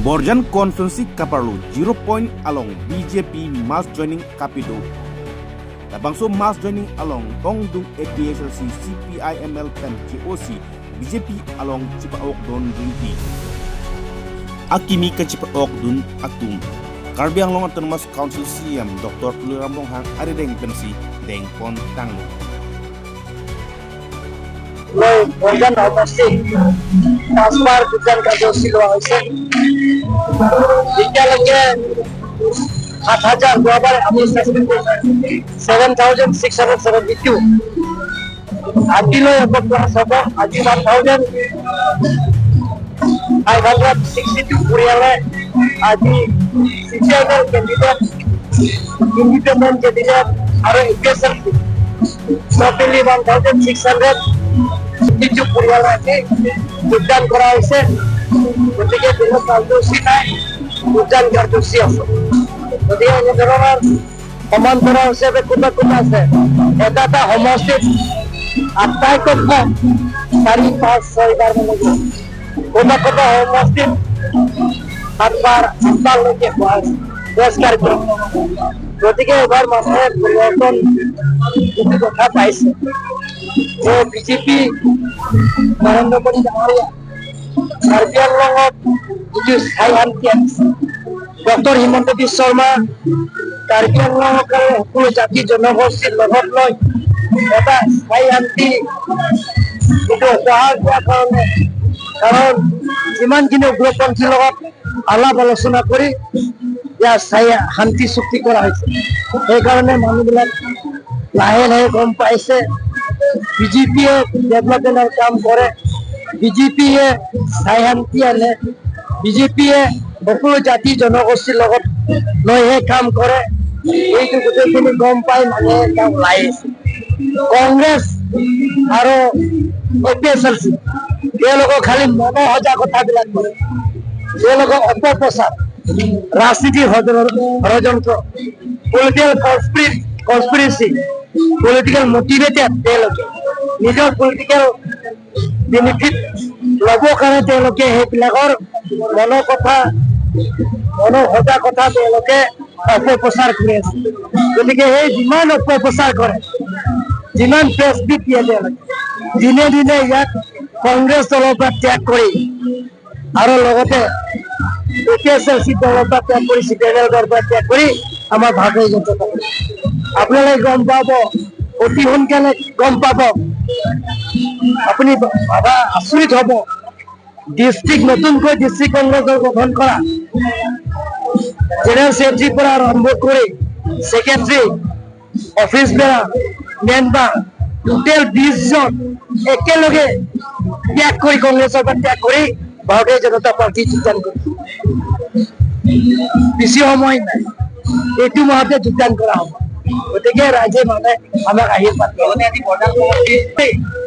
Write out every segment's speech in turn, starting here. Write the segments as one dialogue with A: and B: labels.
A: Borjan Conference Kaparlu 0 point along BJP mass joining Kapido. Labangso mass joining along Tongdu APSLC CPIML pen GOC BJP along Chipaok Don Rinti. Akimi ka Chipaok Dun Atum. Karbi Anglong Autonomous Council CM Dr. Tuliram Ronghang Arideng Pensi Deng Pon Tanglu.
B: লৈ বৰজান সমষ্টিত পাঁচবাৰ যোগদান কাৰ্যসূচী লোৱা হৈছে। এতিয়ালৈকে 7,000, যোৱাবাৰ আমি ছাছপেণ্ড কৰিছোঁ 7672। আজিলৈ আকৌ প্লাছ হ'ব। আজি 1562 পৰিয়ালে আজি CPIML candidate, independent candidate আৰু APSL totally 1662 পৰিয়ালে আজি যোগদান কৰা হৈছে। গতিকে কোনো কাৰ্যসূচী নাই, যোগদান কাৰ্যসূচী আছে। গতিকে এনেধৰণৰ সমান্তৰাল হিচাপে কোনোবা কোনোবা আছে, এটা এটা সমষ্টিত আটাইতকৈ কম চাৰি, পাঁচ, ছয়বাৰ মান লাগিব। কোনোবা কোনোবা সমষ্টিত সাতবাৰ, আঠবাৰলৈকে হোৱা হৈছে প্ৰেছ কাৰ্যক্ৰম। গতিকে এইবাৰ মানুহে পৰিৱৰ্তন যিটো কথা পাইছে যে বিজেপি, নৰেন্দ্ৰ মোদী ডাঙৰীয়া কাৰ্বি আংলঙত যিটো স্থায়ী শান্তি আনিছে, ডক্টৰ হিমন্ত বিশ্ব শৰ্মা কাৰ্বি আংলঙৰ সকলো জাতি জনগোষ্ঠীৰ লগত লৈ এটা স্থায়ী শান্তি যিটো উপহাৰ দিয়াৰ কাৰণে, কাৰণ যিমানখিনি উগ্ৰপন্থীৰ লগত আলাপ আলোচনা কৰি ইয়াৰ স্থায়ী শান্তি চুক্তি কৰা হৈছে, সেইকাৰণে মানুহবিলাক লাহে লাহে গম পাইছে বিজেপিয়ে ডেভেলপমেণ্টৰ কাম কৰে, বিজেপিয়ে স্থায়ী শান্তি আনে, বিজেপিয়ে সকলো জাতি জনগোষ্ঠীৰ লগত লৈহে কাম কৰে। এইটো গোটেইখিনি গম পাই মানুহে এতিয়া ওলাই আহিছে। কংগ্ৰেছ আৰু এপিএছএলচি, তেওঁলোকক খালি মনোসজা কথাবিলাক কৰে। তেওঁলোকৰ অপপ্ৰচাৰ, ৰাজনীতিৰ ষড়যন্ত্ৰ, পলিটিকেল কনস্পিৰেচি, পলিটিকেল মটিভেটেড। তেওঁলোকে নিজৰ পলিটিকেল বেনিফিট ল'ব কাৰণে তেওঁলোকে সেইবিলাকৰ মনৰ কথা, মনৰ সজা কথা তেওঁলোকে অপপ্ৰচাৰ কৰি আছে। গতিকে সেই যিমান অপপ্ৰচাৰ কৰে, যিমান প্ৰেছ মিট দিয়ে, তেওঁলোকে দিনে দিনে ইয়াত কংগ্ৰেছ দলৰ পৰা ত্যাগ কৰি আৰু লগতে এপিএছএলচি দলৰ পৰা ত্যাগ কৰি, চিপিআইএল দলৰ পৰা ত্যাগ কৰি আমাৰ ভাৰতীয় জনতা পাৰ্টী, আপোনালোকে গম পাব, অতি সোনকালে গম পাব। আপুনি ভাবা আচৰিত হব। ডিষ্ট্ৰিক্ট, নতুনকৈ ডিষ্ট্ৰিক্ট কংগ্ৰেছৰ গঠন কৰা জেনেৰেল ছেক্ৰেটাৰীৰ পৰা আৰম্ভ কৰি ছেক্ৰেটাৰী, অফিচ বেয়াৰ, মেম্বাৰ, টোটেল 20 জন একেলগে ত্যাগ কৰি, কংগ্ৰেছৰ পৰা ত্যাগ কৰি ভাৰতীয় জনতা পাৰ্টী যোগদান কৰিছে। বেছি সময় নাই, এইটো মাহতে যোগদান কৰা হ'ব। গতিকে ৰাইজে মানে আমাক আশীৰ্বাদ দিয়ে।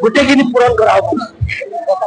B: গোটেইখিনি পূৰণ কৰা হ'ব।